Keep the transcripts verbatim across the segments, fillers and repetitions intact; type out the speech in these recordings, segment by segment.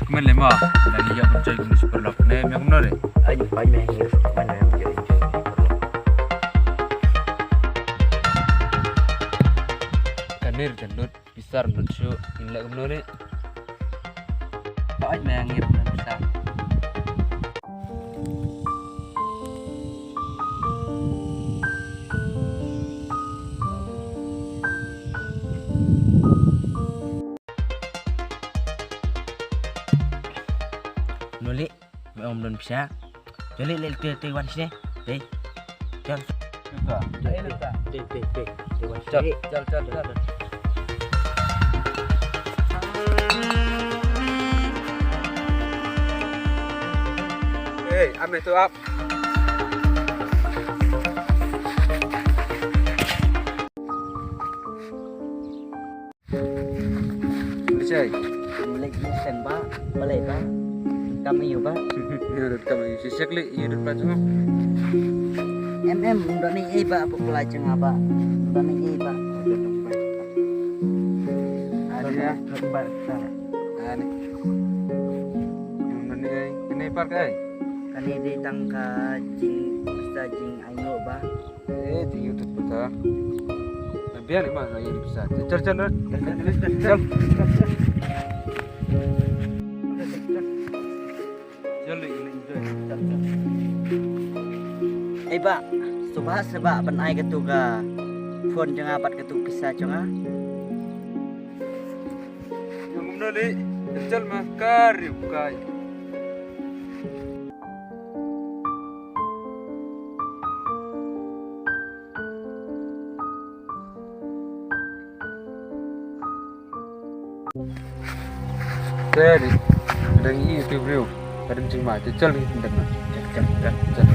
Kumne le ma, na ni ya pun chai kumne super lap ne, me kumno re? Ai, pa me ngi, pa me ngi. Kanir jandut, pisar dut shu, in le kumno re? Pa ai me ngi, pisar. Nuli, me om don pisa. Jali le te te wan sini. Te. Chal. Te te te te te wan sini. Chal chal chal. Hey, ame tu ap. Bichai. Lek sen ba, balei ba? Kam yu ba. Yu dut kam yu sisek li, yu dut plat semua. Em em, ndo ni ei ba, apa pelajar ngapa? Ndo ni ei ba. Ada ya. Ba. Ani. Ndo ni ei, ini park ei. Kani di tangka jing, sa jing ayo ba. Eh, di YouTube kita. Biar lima lagi bisa. Chal chal chal. Chal. Chal lagi enjoy. Chal chal. Ei ba, subha seba ban ai katu ka phone jong nga bad katu pisa jong nga. Jong kumno li, chal ma kar yu kai. Ready. Dang i tu bro. Kadang jing ma, chal ni tindak na. Chal, chal, chal, chal.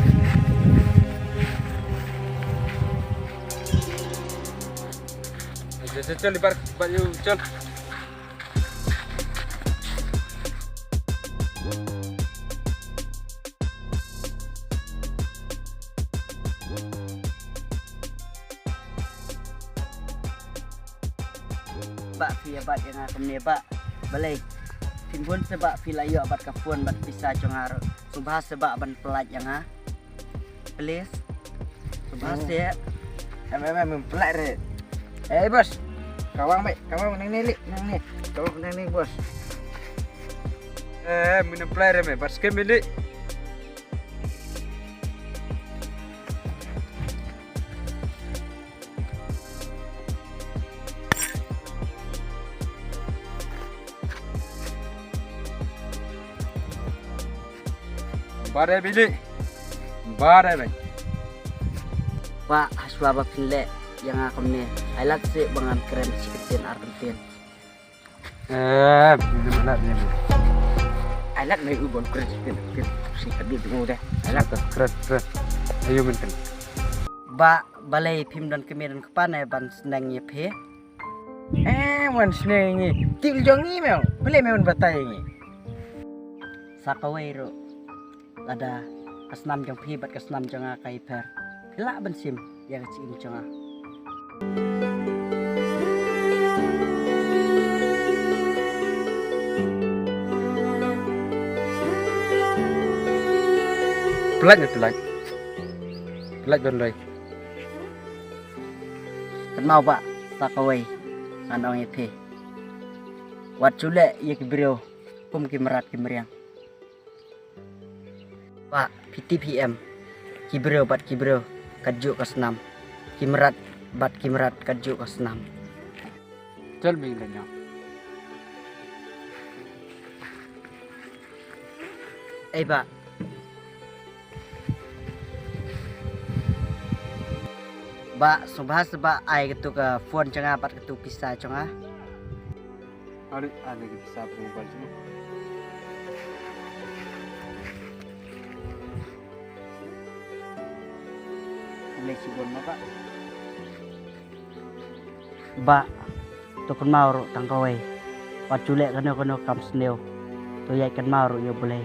Chal, chal, chal, bar, bar yu, chal. Ba phi ïa bat ïa nga kumne ba. Balei? Phin bun se ba phi la ïoh bat ka phone bat pisa jong nga ruh. Sngewbha se ba ban pynlait ïa nga. Please. Sngewbha se. Em em em pynlait re. Eh boss. Kawang be, kawang nangne li, nangne. Kawang nangne boss. Eh, min pynlait re me, bat skhem li. Bare bili. Bare bili. Ba, hashwa ba phin leh ïa nga kumne. Ai lad seh ba ngan kren shi kyntien ar kyntien. Eh, bili mana dia. Ai lad me u ban kren shi kyntien. Shi kyntien tu deh. Ai lad. Kren, kren. Ayo min kren. Ba, balei phim don kmie don kpa ne ban sneng ïa phi? Eh, wan sneng ïa ngi. Tip jong ngi me. Balei me wan batai ïa ngi? Sa kawei ruh. Lada ka snam jong phi bad ka snam jong nga ka ïapher, phi lah ban shim ïa ka jingim jong nga. Pynlait ne pynlait. Pynlait ban lei. Kynmaw ba, sa kawei ngan ong ïa phi. Wat shu leh ïa ki briew kum ki mrad ki mriang. Ba, phi tip hi em, ki briew bad ki briew ka juh ka snam. Ki mrad bad ki mrad ka juh ka snam. Chal me leh ïa. Ei ba. Ba, sngewbha seh ba ai katu ka phone jong nga bad katu pisa jong nga. Ari, ani ki pisa pung bal jong. Leh shi bon ma ba. Ba, to kynmaw ruh tang kawei. Wat shu leh kano kano kam sniew. To ïaid kynmaw ruh ïa U Blei.